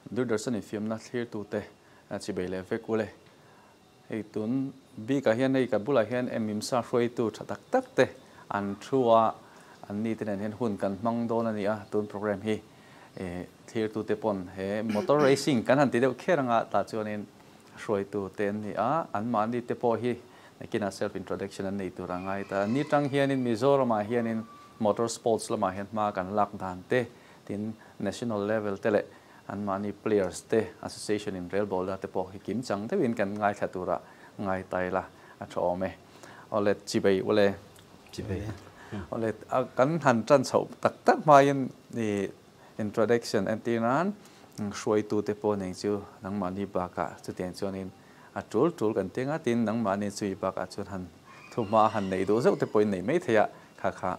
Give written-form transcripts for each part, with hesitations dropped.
Doordarshan infiamna thlirtute chibei leh vek ule. Hei tun bikah hian hei ka bulah hian MIMSA hruaitu tha tak tak te an thu a, an ni te nen hian hun kan hmang dawn a ni a, tun program hi thlirtute pawn he motor racing kan han ti deuh kher anga tah chuanin hruaitu te an ni a, anmahni te pawh hi nakinah self introduction an nei tur a ngai ta. Ni tang hianin Mizoramah hianin motor sports lamah hian hma kan lak dan te, tin national level te leh anmahni players te association in relbawlna te pawh hi kim chang deuhin kan ngaithla tura ngai ta ila a tha awm e. Awle chibei ule. Chibei. Awle kan han tan chhoh tak tak hmain i introduction entir nan hruaitu te pawh nen chu nangmahni bakah chutiang chuanin a tul tul kan ti anga tin nangmahni chui bakah chuan han thuhma han neih duh zeuh te pawhin neih mai thei a kha kha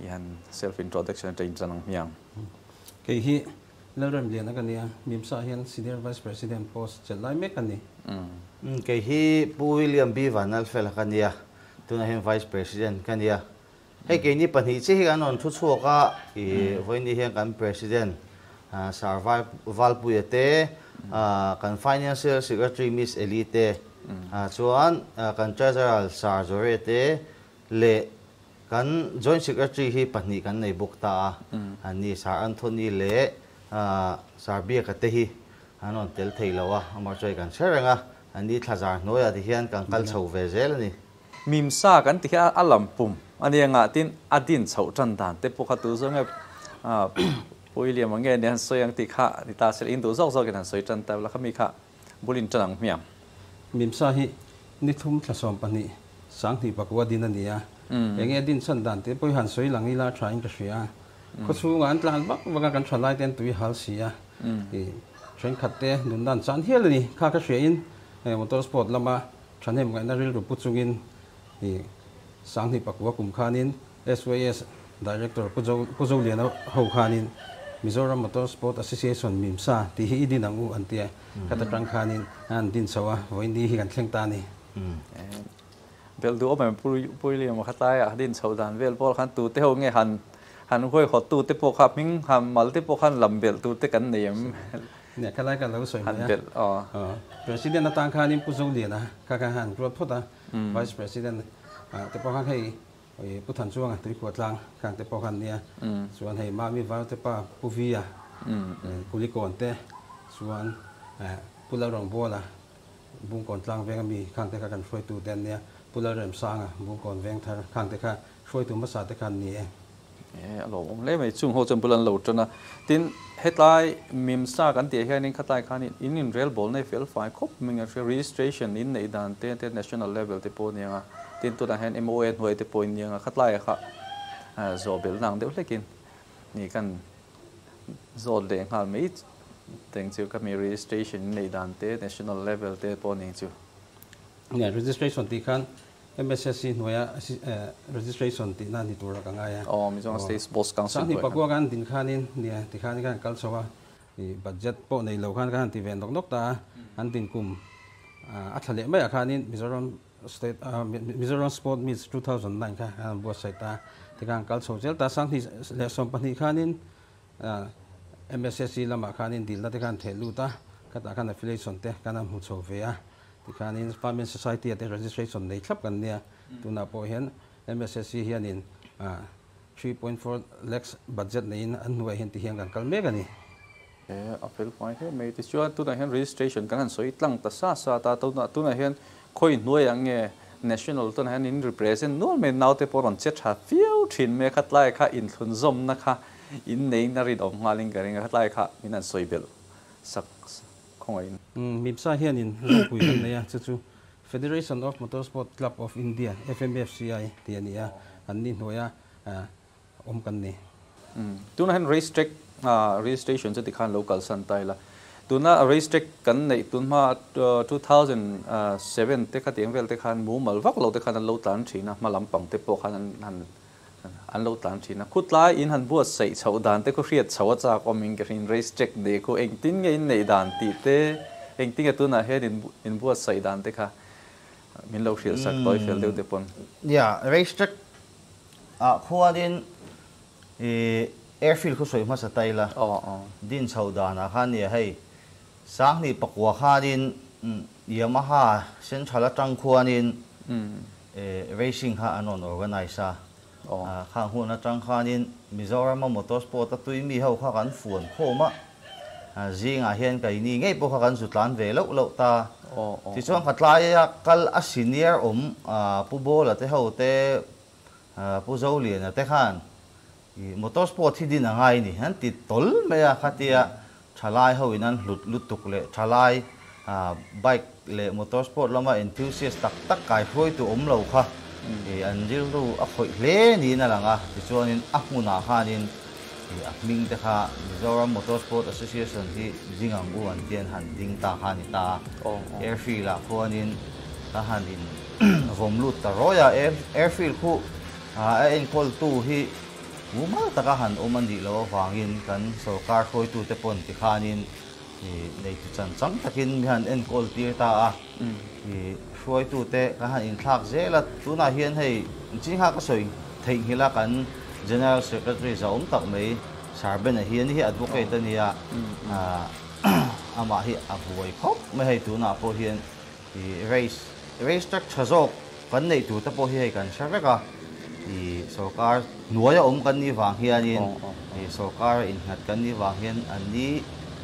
i han self introduction atangin tan ang hmiang. Kei hi Lalremliana ka nia, Mimsa hian Senior Vice President post chelh lai mek a ni. Kei hi Pu William B. Vanlalfela ka nia, tunah hian Vice President ka nia. Hei keini pahnih chiah hi kan rawn thu chhuak a, i vawiin hian kan President Sir Valpuia te, kan Financial Secretary Miss Eli te, chuan kan Treasurer Sir Jore te leh Kan Joint Secretary hi pahnih kan nei bawk ta a, anni Sir Anthony leh Sir Biaka te hi an rawn tel thei lo a, amah chu hei kan hre reng a, anni thlazar hnuaiah ti hian kan kal chho ve zel a ni. Mimsa kan ti hi a lam pum a nia ngah tin a din chhoh tan dan te pawh kha tu zawng nge Pu William-a nge nia han sawi ang tih kha ni ta se la, in duh zawk zawkin han sawi tan ta ula kha mi kha Bulin tan ang hmiang. Mimsa hi ni thum thla 12 sanghnih pakua din a ni a. Enge din chhan dan tih pawh hi han sawi lang ila tha in ka hria a. Khawchhungah an tlan vak vak a, kan tha lai te an tui hal si a. I thenkhat te nunna an chan hial a ni. Kha ka hria in motor sport lama thahnem ngaihna rilru pu chungin i 2009 kum khanin SYS Director Pu Zoliana ho khanin Mizoram Motor Sport Association, MIMSA, tih hi i din ang u an ti a, ka ta tang khanin an din chho a, vawiin ni hi kan thleng ta a ni. Belh duh awm em Pu William a khatlai a din chho dan vel pawh khan tute ho nge han han huaihawt tute pawh kha hming han mal te pawh khan lam belh turte kan nei em? Nia khalai ka lo sawi mai a, President atang khanin Pu Zoliana kha khan han ruat phawt a, Vice President te pawh khan hei Pu Than Chuanga tuikhuah tlang khang te pawh khan nia, chuan hei Mami Varte pa Pu Via Kulikawn te chuan Pu Lalrawngbawla Bungkawn tlang veng ami khang te kha kan hruaitu te an nia, Pu Lalremsanga Bungkawn veng thar khang te kha hruaitu hmasa te kha an ni e. A lawmawm hle mai, chung ho chuan bul an lo tan a. Tin, hetlai Mimsa kan tih ah hianin khatlai khanin in inrelbawl nei fel fai khawp mai a hria, registration in neih dan te te national level te pawh a ni ang a, tin tunah hian MOA hnuai te pawh in ni ang a, khatlai ah kha zawh belh nang deuh hlekin ni kan zawt leh nghal mai teng chu ka mi registration in neih dan te national level te pawh a ni chu. Nia, registration tih khan MSSC hnuaia registration tihna ni tura ka ngai a. Aw, Mizoram State Sports Council hnuaia. Sanghnih pakua kan din khanin nia tikhanin kan kal chho a, i budget pawh nei lo khan kan han ti ve nawk nawk ta a, an din kum a thla leh maiah khanin Mizoram State Mizoram Sport Meets 2009 kha kan han buatsaih ta a, tikhan kal chho zel ta a, 2012 khanin MSSC lamah khanin dilna te khan theh lut a, khatah khan affiliation te kan han hmu chho ve a. Tikhanin Farming Society ah te registration nei thlap kan nia, tunah pawh hian MSSC hianin 3.4 lakhs budget neiin an hnuaiah hian tihian kan kal mek a ni. He a fel fai hle mai. Tichuan tunah hian registration kan han sawi tlang ta sa sa ta, tunah hian khawi hnuaiah nge national tunah hian in represent nual mai, naute pawh rawn che tha viau thin mai a, khatlai kha inthlunzawmna kha in neiin a rinawm nghalin ka ring a, khatlai kha min han sawi belh sak Khawngaihin. Mipsa hianin ropui kan nei a, chu chu Federation of Motorsport Club of India, FMFCI, tih a ni a, an ni hnuaia awm kan ni. Tunah hian race track registration chu tikhan lo kalsan ta ila, tuna race track kan neih tun hma 2007 te khatiang vel te khan mumal vak lo te khan an lo tlan thin a, hma lampang te pawh khan an han An lo tlan thin a, khutlai in han buatsaih chhoh dan te khu hriat chho a chak awm in ka hria in race track nei khu engtin nge in neih dan tih te, engtin nge tunah hian in in buatsaih dan te kha min lo hrilh sak tawi fel deuh te pawn. Nia, race track ah khuanin i airfield khu sawi hmasa ta ila, din chhoh danah khan nia hei. 2009 khanin Yamaha Central atang khuanin racing kha an rawn organise a, khang hun atang khanin Mizorama motorsport a tui mi ho kha kan fuan khawm a, zingah hian keini ngei pawh kha kan zu tlan ve loh loh ta. Tichuan kha tlaia kal a senior awm Pu Bawla te ho te, Pu Zoliana te khan I motorsport hi din a ngai ni an ti tawl mai a, khatia thalai ho in an hlut lutuk leh thalai bike leh motorsport lama enthusiast tak tak kai hruaitu awm lo kha i an rilru a khawih hle niin a lang a, tichuanin a hmunah khanin i a hming te kha Mizoram Motorsport Association hi ding ang u an ti an han ding ta kha a ni ta a, airfield ah khuanin ka han in vawm lut ta rawi a, airfield khu A enkawltu hi mumal taka han awm a nih loh avangin kan sorkar hruaitute pawn tikhanin neitu chan chang takin mi han enkawl tir ta a. Hruaitute kan han inthlak zel a, tunah hian hei Chinghak ka sawi theihnghilh a kan General Secretary zahawm tak mai Sarbena hian hi advocate a nia, amah hi a buai khawp mai hei tunah pawh hian race race track tha zawk Kan neih tur te pawh hi hei kan hre vek a, i sorkar hnuaia awm kan nih vang hianin, i sorkar innghat kan nih vang hian an ni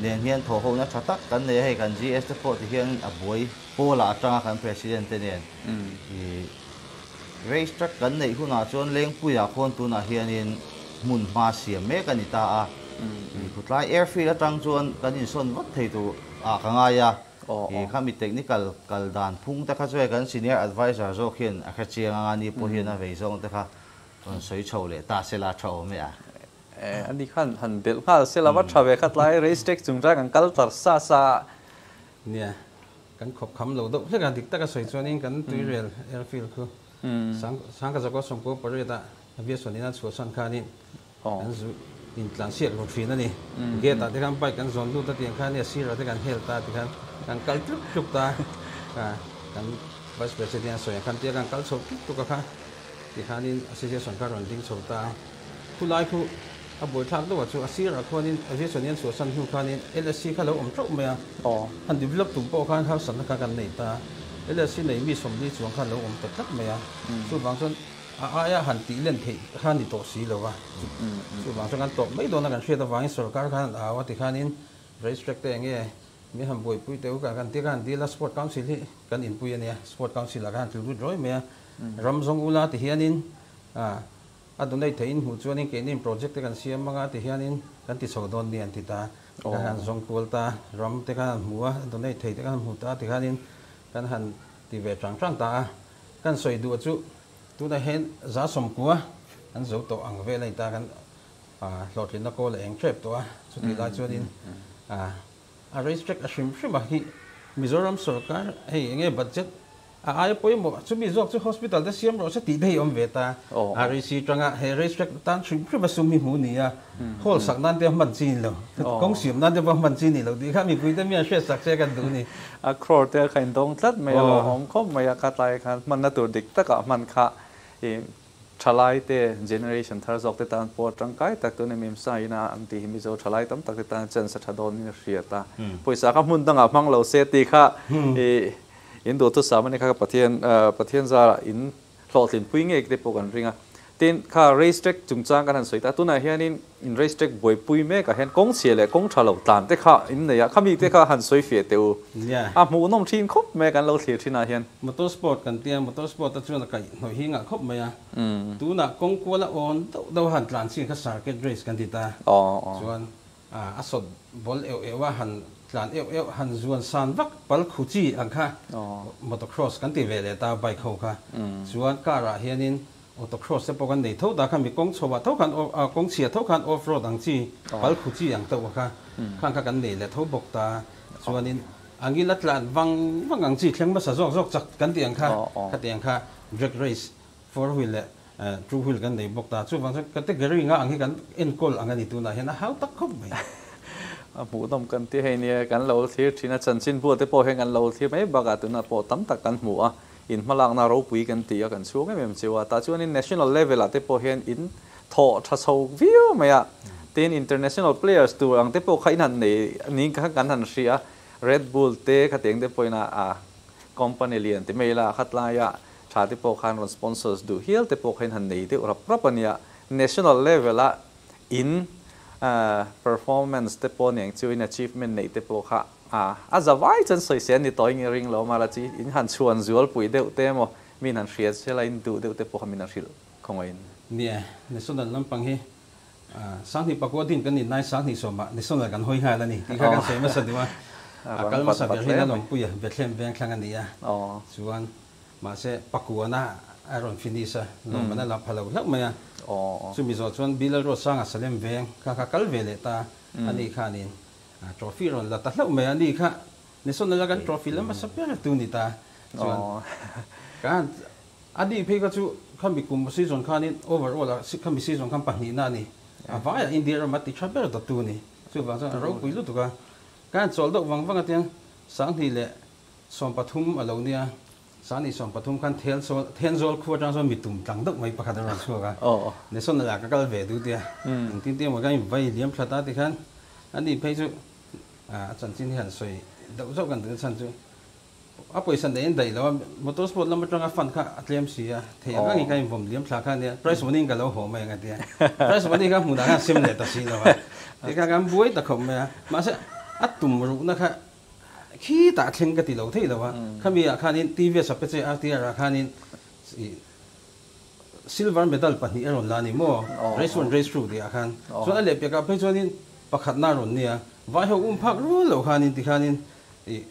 nen hian thawhhona tha tak kan nei a, hei kan GS te pawh ti hian a buai pawlah atanga kan President te nen i race track kan neih hunah chuan Lengpuiah khawn tunah hianin hmun hma siam mek a ni ta a, i khutlai airfield atang chuan kan insawn vat thei tur ah ka ngai a. I khami technical kal dan phung te kha chu hei kan senior adviser zawk hian a hre chiang anga ni pawh hian a vei zawng te kha rawn sawi chho leh ta se la tha awm e a. Ani khan han belh nghal se la va tha ve kha tlai race track chung chuan kan kal tar sa sa a. Nia, kan khawp kham lo deuh hlek a, dik taka sawi chuanin kan tuirel airfield khu Sangkazakaw sawmkaw pariat ah aviation in a chhuahsan khanin Kan zu intlan siak lo thin a ni. Gate ah te khan bike kan zawn lut a tiang khan a sirah te kan hel ta tikhan kan kal tluk tluk ta a, kan Vice President a sawi ang khan tia kan kal chho tluk tluk a kha tikhanin association kha rawn ding chho ta a. Khulai khu a buaithlak deuh ah chu a sirah khuanin aviation hian chhuahsan hnu khanin LSC kha lo awm teuh mai a, han develop tum pawh khan harsatna kha kan nei ta a, LSC nei mi 40 chuang kha lo awm ta tlat mai a, chuvang chuan A aia han tih len theih kha ni tawh si lo va, chuvang chuan kan tawp mai dawn a kan hriat avangin sorkar khan an au a tikhanin race track te enge mi han buaipui teh u ka kan tia khan dil a sport council hi kan inpui a nia sport council ah khan han tluk lut rawi mai a ram zawng ula ti hianin a donate theihin hmuh chuanin keini project te kan siam anga ti hianin kan ti chho dawn ni an ti ta kan han zawng kual ta ram te khan han hmu a donate thei te khan han hmu ta tikhanin kan han ti ve tang tang ta a kan sawi duh chu Tunah hian 190 an zo tawh ang vel a ni ta, kan hlawhtlinna kawl a eng tep tawh a, chutih lai chuanin a race track a hrim hrim a hi Mizoram sorkar hei eng nge budget a aia pawimawh chumi zawk chu hospital te siam rawh se tih te hi awm ve ta, REC tanga he race track tan hrim hrim a sum hi hmu ni a, hall sak nan te a hman chi ni lo, kawng siam nan te pawh a hman chi ni lo tih kha mipui te mian hriat sak che kan duh ni. A crore te kha in dawng tlat mai a lo awm khawp mai a, kha tlai khan hmanna tur dik takah hman kha i thalai te generation thar zawk te tan pawh tangkai tak tuna Mimsa ina an tih hi Mizo thalai tam tak te tan chance a tha dawn in a hriat a, pawisa kha hmun dangah hmang lo se tih kha i in duhthusam a ni kha Pathian Pathian zarah in Hlawhtlinpui ngei te pawh kan ring a. Tin, kha race track chungchang kan han sawi ta, tunah hianin in race track buaipui mekah hian kawng chhia leh kawng tha lo tlan te kha in nei a, khami te kha han sawi fiah teh u. A hmuhnawm thin khawp mai a kan lo thlir thinah hian. Motor sport kan tia, motor sport a chuan a kaih hnawih hi ngah khawp mai a. Tunah kawng kuala awn deuh deuh a han tlan chin kha circuit race kan ti ta. Chuan A sawt bawl euh euh a, han tlan euh euh, han zuan san vak pal khu chi ang kha motocross kan ti ve leh ta bike ho kha. Chuan car ah hianin autocross te pawh kan nei tho ta kha mi kawng chho ah tho khan kawng chhia tho khan off road ang chi pal khu chi ang teuh kha khang kha kan nei leh tho bawk ta. Chuanin angil a tlan vang vang ang chi thleng hmasa zawk zawk chak kan tih ang kha khati ang kha drag race Four wheel leh two wheel kan nei bawk ta. Chuvang chuan category nga ang hi kan enkawl ang a ni tunah hian a hau tak khawp mai. A hmuhnawm kan ti hei nia, kan lo thlir thin a, chanchinbu te pawh hian kan lo thlir mai bakah tunah pawh tam tak kan hmu a, in hmalakna ropui kan ti a, kan chhung em em chiu a. Tah chuanin national level ah te pawh hian in thawh tha chho viau mai a, tin international players tur ang te pawh kha in han nei niin kha kan han hria a. Red Bull te khatiang te pawhin a company lian ti mai ila khatlaia tha te pawh khan rawn sponsors duh hial te pawh kha in han nei deuh rap rap a nia. National level a in performance te pawh nen chu in achievement neih te pawh kha a za vai chuan sawisel a ni tawh in ring lo mah la chi in han chhuan zual pui deuh te emaw min han hriat sela in duh deuh te pawh kha min han hrilh khawngaihin. Nia, national lampang hi Sanghnih pakua din kan nih nai sanghnih sawmah national kan hawi nghal a ni tih kha kan sawi hmasa duh a, a kal hmasa ber hi Lalawmpuia Bethlehem Vengthlang a ni a, chuan mahse pakuana a rawn finish a, lawmman a la pha lo hlauh mai a, chumi zawh chuan Bilal Ruatsanga Salem Veng kha kha kal ve leh ta a nih khanin trophy rawn la ta hlauh mai a, ni kha national a kan trophy la hmasa ber tu ni ta chuan kan A ni phei kha chu khami kum season khanin overall ah khami season khan pahnihna a ni. A vaiah India ram a ti tha ber dawttu a ni. Chuvang chuan a ropui lutuk a. Ka han chawl deuh vang vang atiang Sanghnih leh 13 a lo nia. Sanghnih 13 khan Thenzawl khu atang chuan mi tum tlang deuh mai pakhat a rawn chhuak a. National ah ka kal ve duh tia. Engtin te emaw ka invai liam thla ta tikhan a ni phei chu a chanchin hi han sawi deuh zauh kan duh chhan chu A pawisa nei an daih lo a, motor sport lam atanga fund kha a tlem si a, thei ang angin ka invawm liam thla kha ania, prize money in ka lo haw mai ang a tia, prize money kha hmunah khan sem leh ta si lo a, tikhan kan buai ta khawp mai a, mahse a tum ruhna kha khitah a thleng ka ti lo thei lo a, khami ah khanin TVS a pe che RTR ah khanin ih silver medal pahnih a rawn la a ni maw, race one race two tih ah khan, chuan a lehpekah phei chuanin pakhatna a rawn nia, vai ho um phak rual loh khanin tikhanin ih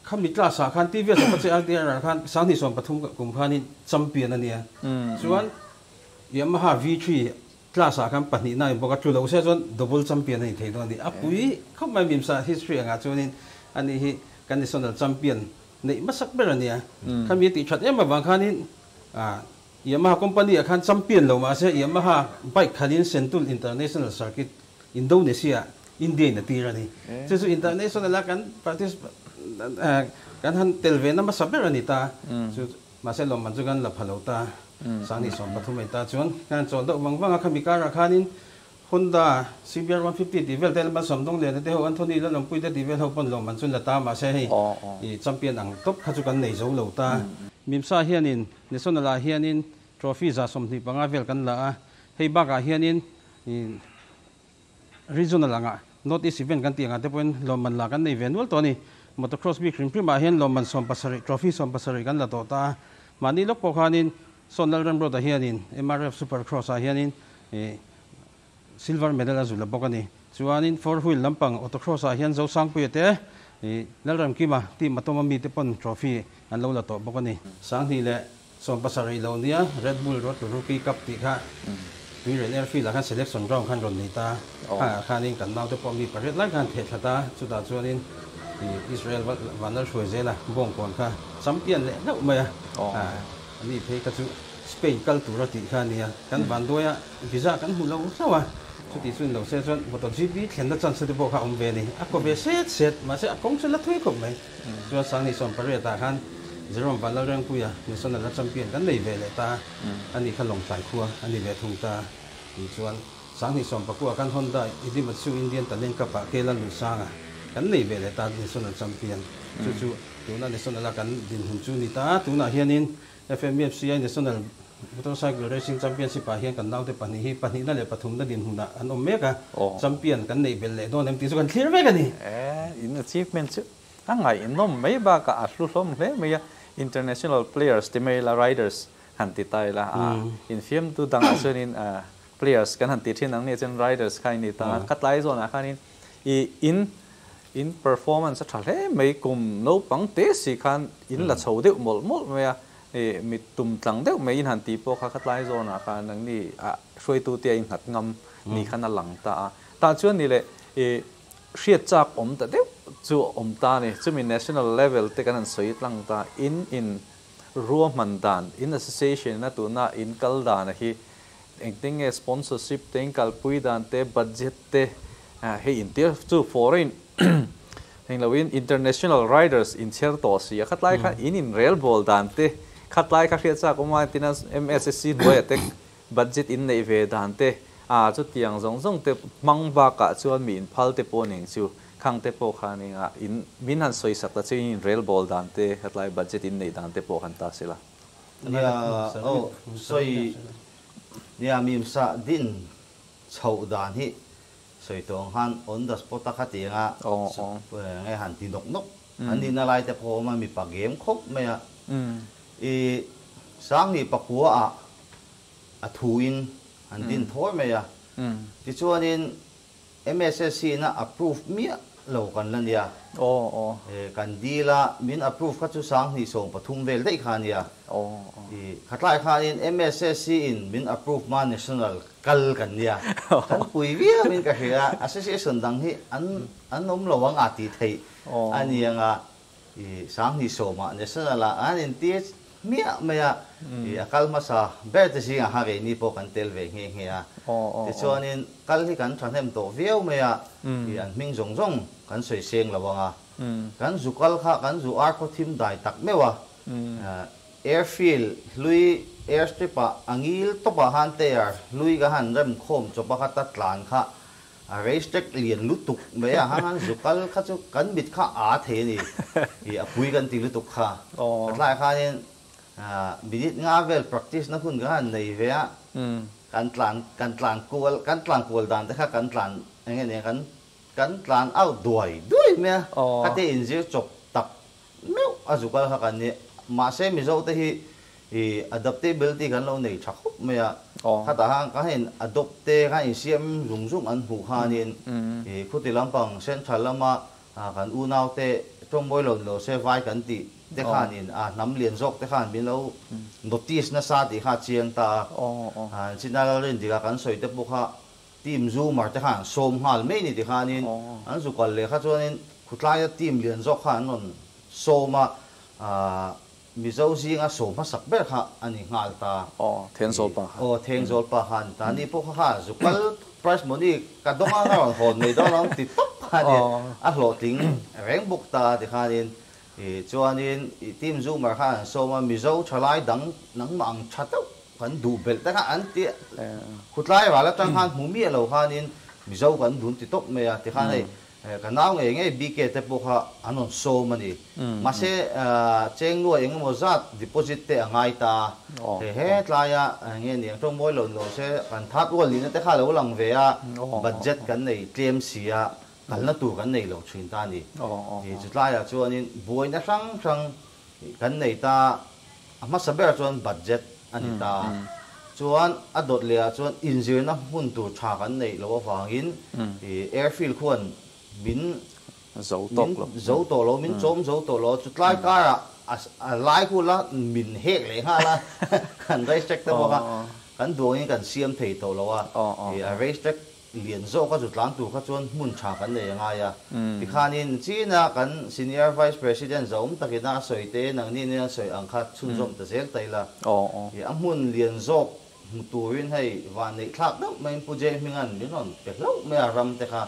Khami class ah khan TVS Apache RTR ah khan 2013 kum khanin champion a nia. Chuan Yamaha V3 class ah khan pahnihna a in bawk a, tlu lo se chuan double champion a in thei dawn a ni. A pui khawp mai Mimsa history angah chuanin ani hi kan national champion neih hmasak ber a nia. Khami a tih that em avang khanin Yamaha company ah khan champion lo mahse Yamaha bike khanin Sentul International Circuit Indonesia India in a tir a ni. Chu chu international a kan participate kan han tel ve na hmasa ber a ni ta. Chu mahse lawmman chu kan la pha lo ta. Sanghnih 13 a ni ta chuan kan chawl deuh vang vang a khami karah khanin Honda CBR 150 tih vel te Malsawm Dawngliana te ho Anthony Lalawmpuii te tih vel ho pawn lawmman chu an la ta mahse hei i champion ang tawp kha chu kan nei zo lo ta. Mimsa hianin National ah hianin trophy 25 vel kan la a, hei bakah hianin Regional anga North East event kan tih angah te pawhin lawmman la kan nei ve nual tawh a ni. Motocross bik hrim hrimah hian lawmman 70, trophy 70 kan la tawh ta a. Mahni lawk pawh khanin Sawn Lalremruata hianin MRF Supercross ah hianin silver medal a zul a bawk a ni. Chuanin four wheel lampang autocross ah hian Zosangpuia te Lalramkima team atawma mite pawn trophy an lo la tawh bawk a ni. 2017 lo nia Red Bull Road to Rookie Cup tih kha Tuirel Airfield ah khan selection round khan rawn nei ta. Khangah khanin kan naute pawh mi pariat lai khan theh thla ta. Chutah chuanin Israel Vanlalhruai zela bawngkawn kha champion leh hlauh mai a. Ani phei kha chu Spain kal tur a tih kha a nia. Kan vanduaia visa kan hmu lo hlauh a, chuti chu ni lo se chuan MotoGP thlenna chance te pawh kha a awm ve a ni. A kaw ve set set, mahse a kawng chu la thui khawp mai. Chuan 2018 ah khan Jerome Vanlalrengpuia National a champion kan nei ve leh ta a nih kha Lawngtlai khua a ni ve thung ta. Tih chuan 2019 khan Honda Idemitsu Indian Talent Cup ah Kela Nusanga kan nei ve leh ta National champion. Chu chu tuna National a kan dinhmun chu ni ta. Tunah hianin FMFCI National Motorcycle Racing Championship ah hian kan naute pahnih hi pahnihna leh pathumna dinhmunah an awm mek a, champion kan neih belh leh dawn em tih chu kan thlir vek a ni. In achievement chu a ngaihnawm mai bakah a hlu hlawm hle mai a, international players ti mai ila riders han ti ta ila, infiamtu dangah chuanin players kan han ti thin ang nia chuan riders kha in ni ta a, ka tlai zawnah khanin i in In performance a tha hle mai, kum naupang te si khan in la chho deuh mawlh mawlh mai a, ih mit tum tlang deuh mai in han tih pawh kha khatlai zawnah khan nangni ah hruaitute a innghat ngam ni khan a lang ta a. Tah chuan ni leh ih hriat chak awm ta deuh chu a awm ta a ni. Chumi national level te kan han sawi tlang ta, in in ruahman dan, in association a tuna in kal dan a hi Engtin nge sponsorship te in kalpui dan te, budget te, hei intir chu foreign heng lo in international riders in chher tawh si a, khatlai kha in in relbawl dan te, khatlai kha hriat chak awm a entina MSSC hnuaiah te budget in neih ve dan te, chutiang zawng zawng te hmang bakah chuan mi inphal te pawh ning chu Khang te pawh khan enga in min han sawi sak ta che in rel bawl dan te hetlai budget in neih dan te pawh han ta sela. Nia aw sawi nia mimsa din chhoh dan hi sawi tawh ang khan on the spot a kha tianga nge han ti nawk nawk an nihna lai te pawh a awm a mipa game khawp mai a. I Sangni pakua ah a thu in an din thawi mai a. Tichuanin MSSC in a approve miah lo kan la nia. Kan deal a, min approve kha chu 2013 vel daih kha a nia. I khatlai khanin MSSC in min approve hma national kal kan nia. Kan pui viau in ka hria a, association dang hi an an awm lo ang a tih theih a ni ang a. I 2010 ah national ah an intir hmiah mai a, i a kal hmasa ber te zingah khan keini pawh kan tel ve nghe nghe a. Tichuanin kal hi kan thahnem tawh viau mai a, i an hming zawng zawng kan sawi seng lo ang a. Kan zu kal kha kan zu ar khaw thim dai tak meuh a, airfield hlui airstrip ah a ngil tawpah khan tyre hlui ka han rem khawm chawp a kha ta tlan kha A race track lian lutuk mai a, hang han zu kal kha chu kan mit kha a thei a ni. I a pui kan ti lutuk kha. Ka tlaiah khanin minute nga vel practice na hun ka han nei ve a, kan tlan kan tlan kual kan tlan kual dan te kha kan tlan eng nge nia kan kan tlan out duai duai mai a, khatia inzir chawp tak meuh a zu kal kha kan ni. Mahse Mizo te hi I adaptability kan lo nei tha khawp mai a, khatah khan ka in adopt te kha insiam zung zung an hmuh khanin i khuti lampang central lama kan unau te tawngbawi lo ni lo se vai kan tih te khanin a hnam lian zawk te khan min lo notice nasa tih kha a chiang ta a, China Lalrindika kan sawi te pawh kha team zoomer te khan an sawm nghal mai ni ti khanin an zu kal leh kha chuanin khutlaia team lian zawk kha an rawn sawm a. Mizo zinga sawm hmasak ber kha a ni nghal ta. Aw, Thengzawl pa kha. Aw, Thengzawl pa kha a ni ta. Ani pawh kha kha zu kal prize money ka dawng a, ka rawn hawn mai dawn ang ti tawp kha a ni. A hlawhtling reng bawk ta tikhanin i chuanin i team zoomer kha an sawm a, Mizo thalai dang nangmah ang tha deuh kan duh belh te kha an ti a. Khutlai ral atang khan hmu miah lo khanin Mizo kan dun ti tawp mai a tikhan hei Ka nau ngei ngei BK te pawh kha an rawn sawm a ni. Mahse, chengnuai eng emaw zat deposit te a ngai ta. He hetlaia nge ni ang tawngmawi lo ni lo se, kan that ual nihna te kha a lo lang ve a, budget kan nei tlem si a, kalna tur kan nei lo thin ta a ni. Chutlaiah chuanin buaina hrang hrang kan nei ta, a hmasa ber chuan budget a ni ta. Chuan a dawt leh ah chuan inzirna hmun tur tha kan neih loh avangin airfield khuan min min zo tawh lo, min chawm zo tawh lo. Chu tlai karah a lai khu la min hek leh nghal a, kan race track te bawk a, kan duangin kan siam thei tawh lo a, a race track Lian zawk a zu tlan tur kha chuan hmun tha kan nei a ngai a. Tikhanin China kan Senior Vice President zahawm takina a sawi te nangni nen a sawi ang kha chhunzawm ta zel ta ila. I a hmun lian zawk hmu turin hei van neih thlak deuh maiin Pu Jay Hminga'n min rawn pe hlauh mai a ram te kha.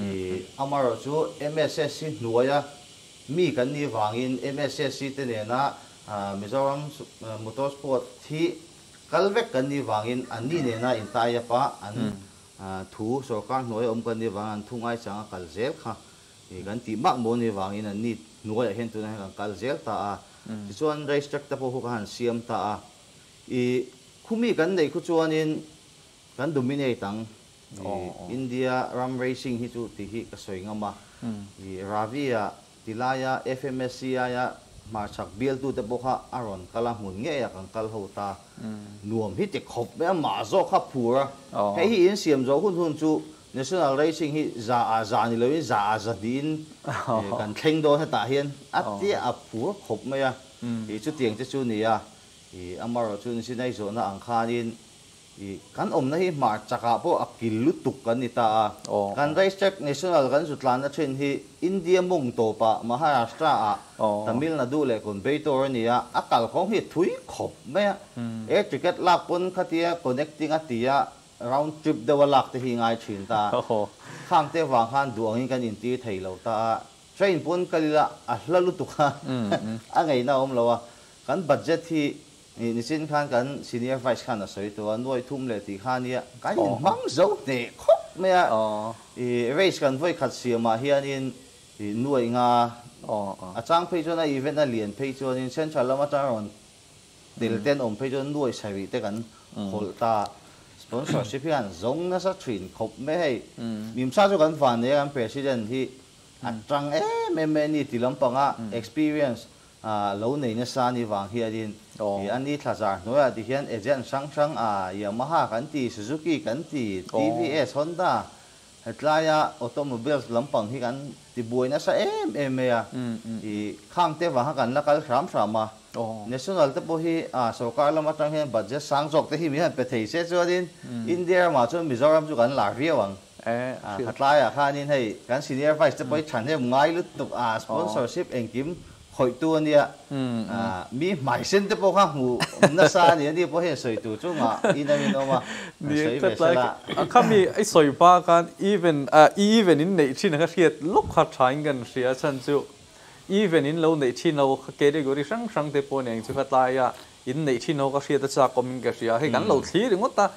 I amaherawh chu MSSC hnuaia mi kan nih vangin MSSC te nena Mizoram Motorsport hi Kal vek kan nih vangin an ni nena intai up a, an thu sorkar hnuaia awm kan nih vangin an thu ngaichang a kal zel kha kan tih mak maw nih vangin an ni hnuaiah hian tunah hian kan kal zel ta a. Tichuan race track te pawh khu ka han siam ta a. I khumi kan neih khu chuanin kan dominate ang. I India ram racing hi chu tih hi ka sawi ngam a. I Ravi-a Ti laia FMSCI-a hmarchhak bialtute pawh kha a rawn kal a, hmun ngeiah kan kal ho ta. Nuam hi ti khawp mai a, mah zawk kha phur a. Hei hi insiam zawh hun hun chu National Racing hi za ah za ni loin za ah za hnihin kan thleng dawn hetah hian a tia a phur khawp mai a. Ih chutiang te chu ni a, ih amaherawhchu Nisinai zawhna ang khanin I kan awmna hi hmar chakah pawh a kil lutuk kan ni ta a. Kan race track national kan zu tlanna thin hi India mawng tawpah Maharashtra ah Tamil Nadu leh Coimbatore a ni a, a kalkhawng hi a thui khawp mai a. Air ticket lak pawn khatia connecting a tia round trip deuh a lak te hi ngai thin ta a. Khang te vang khan duh angin kan intir thei lo ta a. Train pawn kal ila a hla lutuk a, a ngeihna a awm lo a. Kan budget hi Nih nichin khan kan senior vice khan a sawi tawh a, nuai thum leh tih kha nia, kan inhmang zo hneh khawp mai a. I race kan vawi khat siamah hianin i nuaih nga a chang phei chuan a event a lian phei chuanin central lam atang rawn tel te an awm phei chuan nuaih sarih te kan hawlh ta. Sponsorship hi han zawng nasa thin khawp mai hei. Mimsa chu kan van nei a kan president hi a tang em em mai a ni ti lampanga experience lo nei nasa ni vang hianin i a ni thla zar hnuaiah ti hian agent hrang hrang a Yamaha kan ti, Suzuki kan ti, TVS, Honda hetlaia automobiles lampang hi kan ti buai nasa em em mai a, i khang te vang kha kan la kal hram hram a, National te pawh hi sorkar lam atang hian budget sang zawk te hi min han pe thei se chuanin India ramah chuan Mizoram chu kan lar viau ang. Khatlaiah khanin hei kan senior vice te pawh hi thahnem ngai lutuk a, sponsorship engkim khawihtu a nia. Mi hmaisen te pawh kha hmu nasa a ni, ani pawh hian sawi tur chu ngah in a rinawm a, an sawi ve sel a. Khami i sawi hma khan even even in neih thin ang a hriat lawk kha tha in kan hria a chhan chu even in lo neih thin ho category hrang hrang te pawh nen chu khatlaia In neih thin ho ka hriat a chak awmin ka hria. Hei kan lo thlir ringawt a,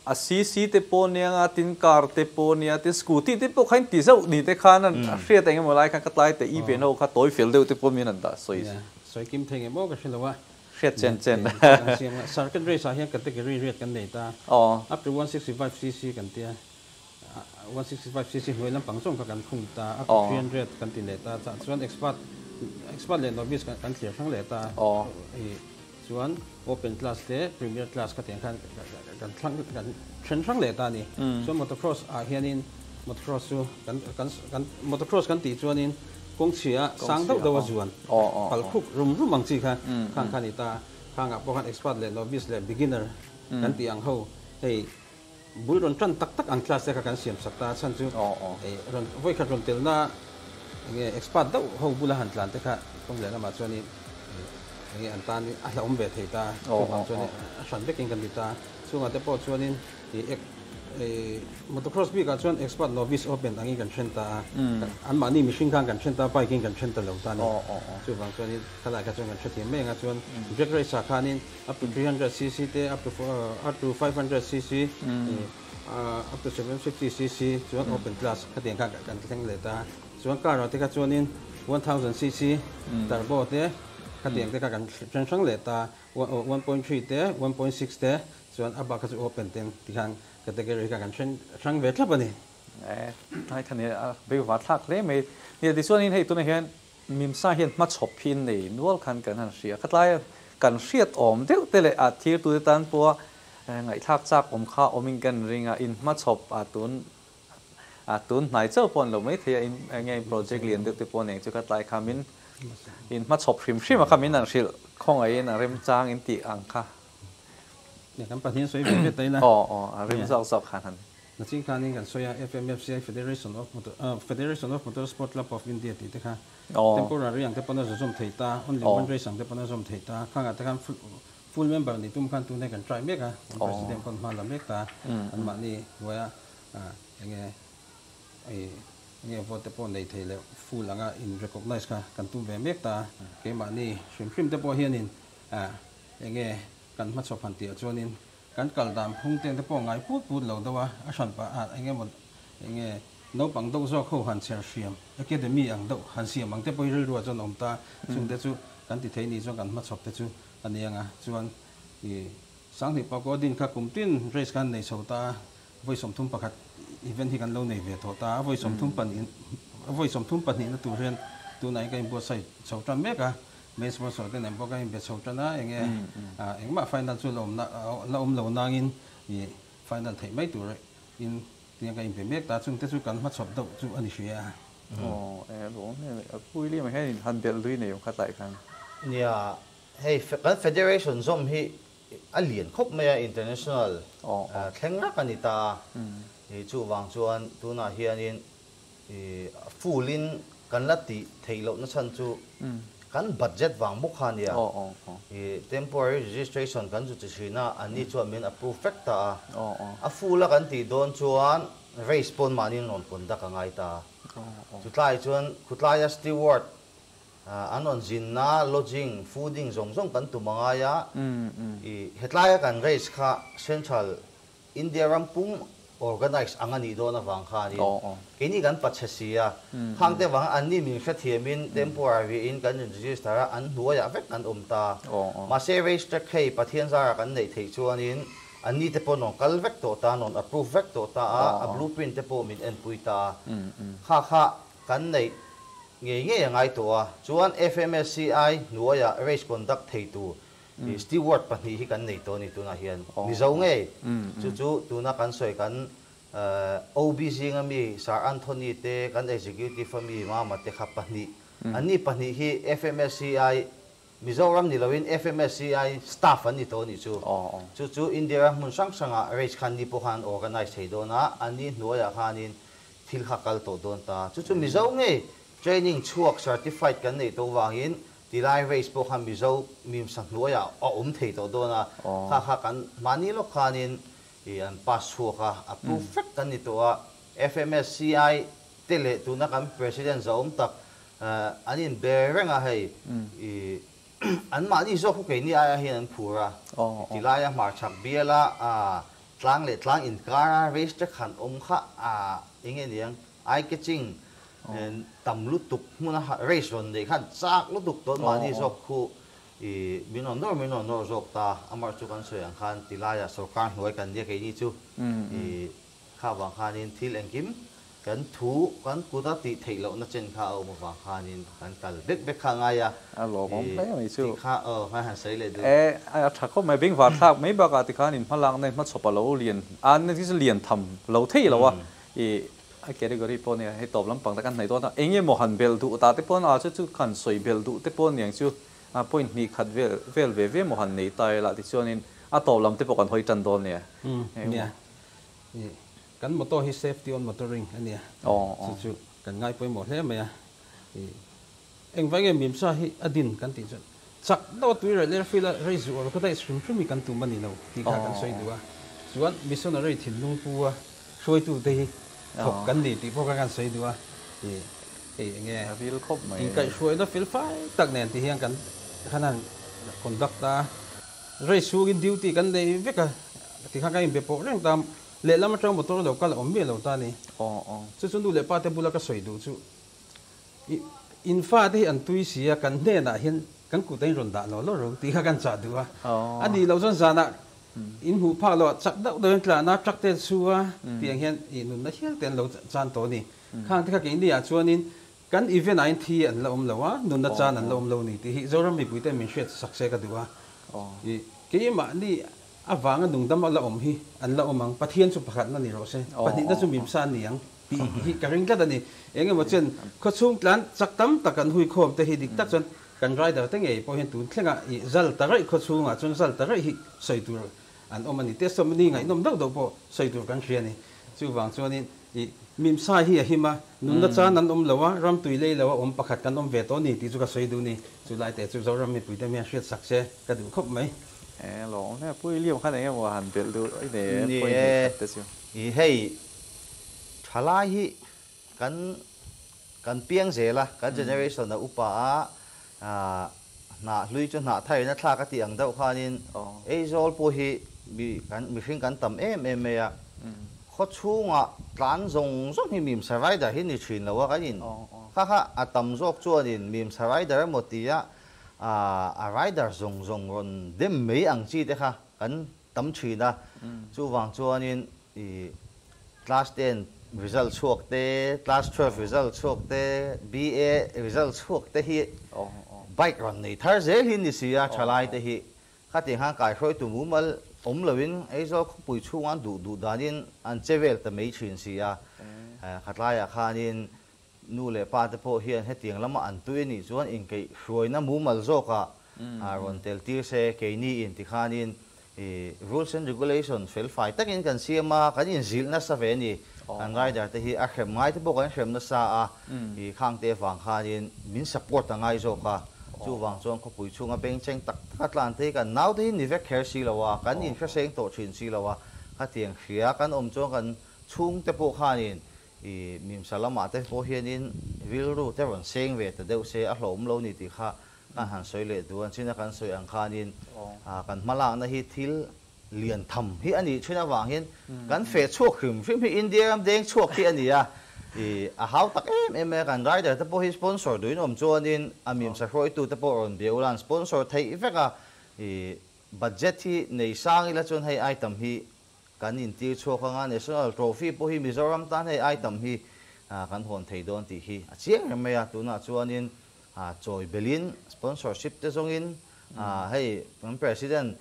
a CC te pawh nia nga, tin car te pawh nia, tin scooty te pawh kha in ti zauh ni te khan a hriat eng emaw lai khan ka tlai teh i ven ho kha tawi fel deuh te pawh min han dah sawi. Nia, sawi kim thei nge maw ka hre lo a. Hriat chen chen. Kan siam a, circuit race ah hian category riat kan nei ta. Up to 165 cc kan tia, 165 cc hnuai lampang zawng kha kan khung ta, up to 300 kan ti leh ta, chah chuan expert expert leh novice kan thlir hrang leh ta, i chuan open class te premier class kha tiang khan kan thlang kan then hrang leh ta a ni. Chuan motocross ah hianin motocross chu kan kan kan motocross kan tih chuanin kawngchhia sang deuh deuh a zuan pal khup rum rum ang chi kha khang kha a ni ta, khangah pawh khan expert leh novice leh beginner kan tih ang ho hei Bul rawn tan tak tak ang class te kha kan siam sak ta a chhan chu rawn vawikhat rawn telna enge expert deuh ho bula han tlan te kha kawng leh lamah chuanin enge an tan a hlauhawm ve thei ta chuvang chuan a hran vekin kan ti ta chungah te pawh chuanin ih motocross bikah chuan expert novice open angin kan then ta a anmahni mihring khan kan then ta bike in kan then ta lo ta a ni chuvang chuanin khalai kha chuan kan hrethiam mai anga chuan drag race ah khanin Up to 300 cc te, up to up to 500 cc, up to 750 cc chuan open class khatiang kha kan thleng leh ta. Chuan car ah te kha chuanin 1000 cc turbo te khatiang te kha kan hrang hrang leh ta. 1.3 te, 1.6 te chuan a bak kha chu open te tikhan category kha kan hrang hrang ve thlap a ni. Tlai kha nia a beiva thlak hle mai. Nia tichuanin hei tunah hian Mimsa hian hmachhawp hi nei nual khan kan han hria. Khatlai kan hriat awm deuh te leh a thirtute tan pawha ngaihthlak chak awm kha awmin kan ring a, in hmachhawp a tun a tun hnai chauh pawh an lo mai thei a, in enge project lian deuh te pawh nen chu khatlai kha min in hmachhawp hrim hrim a kha min an hrilh khawngaihin a remchang in tih ang kha. Nia kan pahnih an sawi ve ve ta ila. Aw aw a rem zawk zawk khan han. Nachin khanin kan sawi a, FMFCI Federation of Motor Federation of Motor Sport Club of India tih te kha temporary ang te pawn a zawm thei ta, only one race ang te pawn a zawm thei ta, khangah te khan full member nih tum khan tunhe kan try mek a, kan president pawn hma la mek ta, anmahni hnuaia enge enge vote te pawh nei thei leh full anga in recognize kha kan tum ve mek ta, keimahni hrim hrim te pawh hianin enge kan hmachhawp han tih ah chuanin Kan kal dan phung te te pawh ngai put put lo deuh a, a hran pah ah eng emaw eng nge naupang deuh zawk ho han chher hriam, academy ang deuh han siam ang te pawh hi rilru ah chuan a awm ta, chung te chu kan ti thei ni chuan kan hmachhawp te chu a ni ang a, chuan ih Sanghnih Pakua din kha kum tin race khan nei chho ta a, vawi 31 event hi kan lo nei ve tawh ta a, vawi 32 vawi 32 na tur hian tunah hian ka inbuatsaih chho tan mek a. Main sponsor te nen pawh ka inbe chho tan a, enge engmah final chu la awm la awm lo nangin ih final theih mai tur in tiang ka inbe mek ta, chung te chu kan hmachhawp deuh chu a ni hria a. Aw e lawm em a William hian in han belh lui nei awm kha tlai khan. Nia, hei kan federation zawm hi a lian khawp mai a, international thleng rak a ni ta a, chuvang chuan tunah hianin Full in kan la tih theih lohna chhan chu kan budget vang bawk kha a nia. Temporary registration kan zu chi thin a, anni chuan min approve vek ta a. A full a kan tih dawn chuan race pawn mahni an rawn conduct a ngai ta a. Chutlai chuan khutlaia steward an rawn zinna, lodging, fooding zawng zawng kan tum a ngai a. Hetlaia kan race kha central India ram pum organize ang a nih dawn avang khanin keini kan pachhe si a, khang te vanga anni min hrethiamin temporary in kan in register a, an hnuaiah vek kan awm ta. Mahse race track hei Pathian zara kan neih theih chuanin anni te pawh rawn kal vek tawh ta, rawn approve vek tawh ta a, a blueprint te pawh min enpui ta a, kha kha kan neih ngei ngei a ngai tawh a. Chuan FMSCI hnuaiah race conduct thei tur Steward pahnih hi kan nei tawh a ni tunah hian. Mizo ngei chu chu tuna kan sawi kan OB zinga mi Sir Anthony te kan Executive a mi Mama te kha pahnih. Anni pahnih hi FMSCI Mizoram ni loin FMSCI staff an ni tawh a nih chu. Chu chu India ram hmun hrang hrangah race khan ni pawh khan an organize thei dawn a, anni hnuaiah khanin thil kha kal tawh dawn ta. Chu chu Mizo ngei training chhuak certified kan neih tawh vangin Tilai race pawh kha Mizo mimsa hnuaiah a awm thei tawh dawn a, kha kha kan mahni lawk khanin ih an pass chhuak a, approve vek kan ni tawh a. FMSCI te leh tuna kan President zahawm tak an in be reng a hei ih an mahni zawk khu keini aia hian an phur a, tilaia hmarchhak biala tlang leh tlang inkara race te khan awm kha eng nge niang Eye catching tam lutuk hmuna race rawn neih khan chak lutuk tawh mahni zawk khu i min rawn nawr min rawn nawr zawk ta amah chu kan sawi ang khan ti laiah sorkar hnuai kan nia keini chu i kha vang khanin thil engkim kan thu kan kut a tih theih lohna chen kha a awm avang khanin kan kal bek bek kha a ngai a A lawmawm hle mai chu. Tih kha aw khan han sawi leh duh. E a tha khawp mai bengvar thlak mai bakah tikhan in hmalakna in hmachhawp a lo lian a chu lian tham lo thei lo a i A category pawh nia hei tawp lampang te kan hnaih dawn a, eng emaw han belh duh ta te pawn a chu chu khan sawi belh duh te pawh niang chu a point hnih khat vel vel ve ve emaw han nei ta ila tichuanin a tawp lam te pawh kan hawi tan dawn nia. Umm nia i kan motto hi safety on motoring a nia chu chu kan ngai pawimawh hle mai a i Engvai nge Mimsa hi a din kan tih chuan chak deuh a tui reh ler fil a rei zuh or ka daih hrim hrim hi kan tum a ni lo tih kha kan sawi duh a. Chuan missionary thinlung pu a hruaitu te hi thawk kan ni tih pawh kha kan sawi duh a. Ih hei eng nge inkaihhruaina fel fai tak nen ti hian kan khan han conduct a. Rei chhungin duty kan nei vek a ti khan kan inbe pawh reng ta a. Lehlam atang motor lo kal a awm miah lo ta a ni. Chu chu nu leh pa te bula ka sawi duh chu I in fate hi an tui si a, kan hnenah hian kan kut a in rawn dah lo lo ro tih kha kan chah duh a. A nih loh chuan zanah in hmuh phak loh ah chak deuh deuh in tlan a, truck te an su a tih ang hian i nunna hial te an lo chan tawh a ni. Khang te kha keini ah chuanin kan event ah hian thi an la awm lo a, nunna chan an la awm lo a ni tih hi Zoram mipui ten min hriat sak se ka duh a. I keimahni avanga nungdam a la awm hi an la awm ang, Pathian chu pakhatna ni rawh se, pahnihna chu mimsa a ni ang. Tih hi ka ring tlat a ni. Eng emaw chuan khawchhung tlan chak tam tak an hui khawm te hi dik tak chuan kan rider te ngei pawh hian tun thlengah ih zal ta raih khawchhungah chuan zal ta raih hi sawi tur an awm a ni. Test awm ni ngaihnawm deuh deuh pawh sawi tur kan hria a ni. Chuvang chuanin ih mimsa hi a him a, nunna chan an awm lo a, ram tui lei lo a awm pakhat kan awm ve tawh a ni tih chu ka sawi duh a ni. Chu lai te chu Zoram mipui te hian hriat sak se ka duh khawp mai. E lawm hle a, Pu William khan eng emaw han belh duh i nei em? Point hnih khat te chu. Ni e, ih hei Thalai hi kan kan piang zel a, kan generation a upa a, hnah hlui chu hnah thar in a thlak a tih ang deuh khanin Aizawl pawh hi mi kan mihring kan tam em em mai a, khaw chhungah tlan zawng zawng hi mimsa rider hi ni thin lo a kan in kha kha a tam zawk chuanin mimsa rider emaw tia a rider zawng zawng rawn dem mai ang chi te kha kan tam thin a, chuvang chuanin i class ten result chhuak te, class 12 result chhuak te, BA result chhuak te hi bike rawn nei thar zel hi ni si a, thalai te hi khatiang khan kaihruaitu mumal awm loin Aizawl khawpui chhunga an duh duh danin an che vel ta mai thin si a, khatlaiah khanin nu leh pa te pawh hian hetiang lama an tui a nih chuan inkaihhruaina mumal zawkah rawn tel tir se, keini in tikhanin rules and regulation fel fai takin kan siam a, kan inzilh nasa ve a ni. Kan rider te hi a hrem ngai te pawh kan hrem nasa a, khang te avang khanin min support a ngai zawk a, chuvang chuan khawpui chhunga bengchheng tak taka tlan te hi kan naute hi ni vek kher si lo a, kan inhreseng tawh thin si lo a, khatiang hria kan awm chuan kan chhungte pawh khanin I mimsa lamah te pawh hianin rilru te rawn seng ve ta deuh se a hlawhawm lo ni tih kha kan han sawi leh duh a, china kan sawi ang khanin kan hmalakna hi thil lian tham hi a nih thin avang hian kan feh chhuak hrim hrim hi India ram deng chhuak hi a ni a, ih a hau tak em em mai a, kan rider te pawh hi sponsor duhin awm chuanin a mimsa hruaitu te pawh rawn bia ula an sponsor theih vek a, ih budget hi nei sang ila chuan hei item hi kan intir chhuak anga National Trophy pawh hi Mizoram tan hei item hi kan hawn thei dawn tih hi a chiang reng mai a, tunah chuanin chawi belhin sponsorship te zawngin hei kan President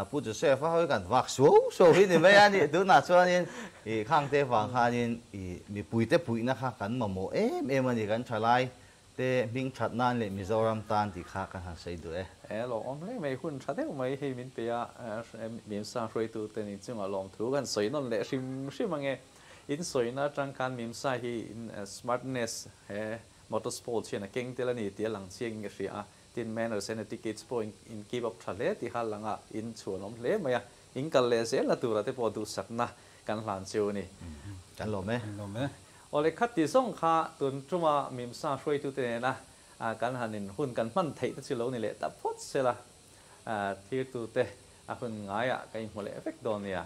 Pu Joseph a hawi kan vak suau suau hi ni mai a ni, tunah chuanin ih khangte vang khanin ih mipuite puihna kha kan mamawh em em a ni, kan thalai te hming that nan leh Mizoram tan tih kha kan han sawi duh e. E lawmawm hle mai, hun tha deuh mai hei min pe a, Mimsa hruaitute nih chungah lawmthu kan sawi nawn leh hrim hrim ange. In sawina atang khan Mimsa hi in smartness he motorsport hian a keng tel a ni tih a lang chiang in ka hria a, tin manners and etiquettes pawh in keep up tha hle tih kha a lang a, in chhuanawm hle mai a, in kal leh zel na tura te pawh duhsakna kan hlan cheu a ni. Kan lawm e. Kan lawm e. Awle khat ti zawng kha tun tuma Mimsa hruaitute nena kan han in hun kan hman theih te chu lo ni leh ta phawt sela, thirtute a hun ngaiah ka inhmu leh vek dawn nia.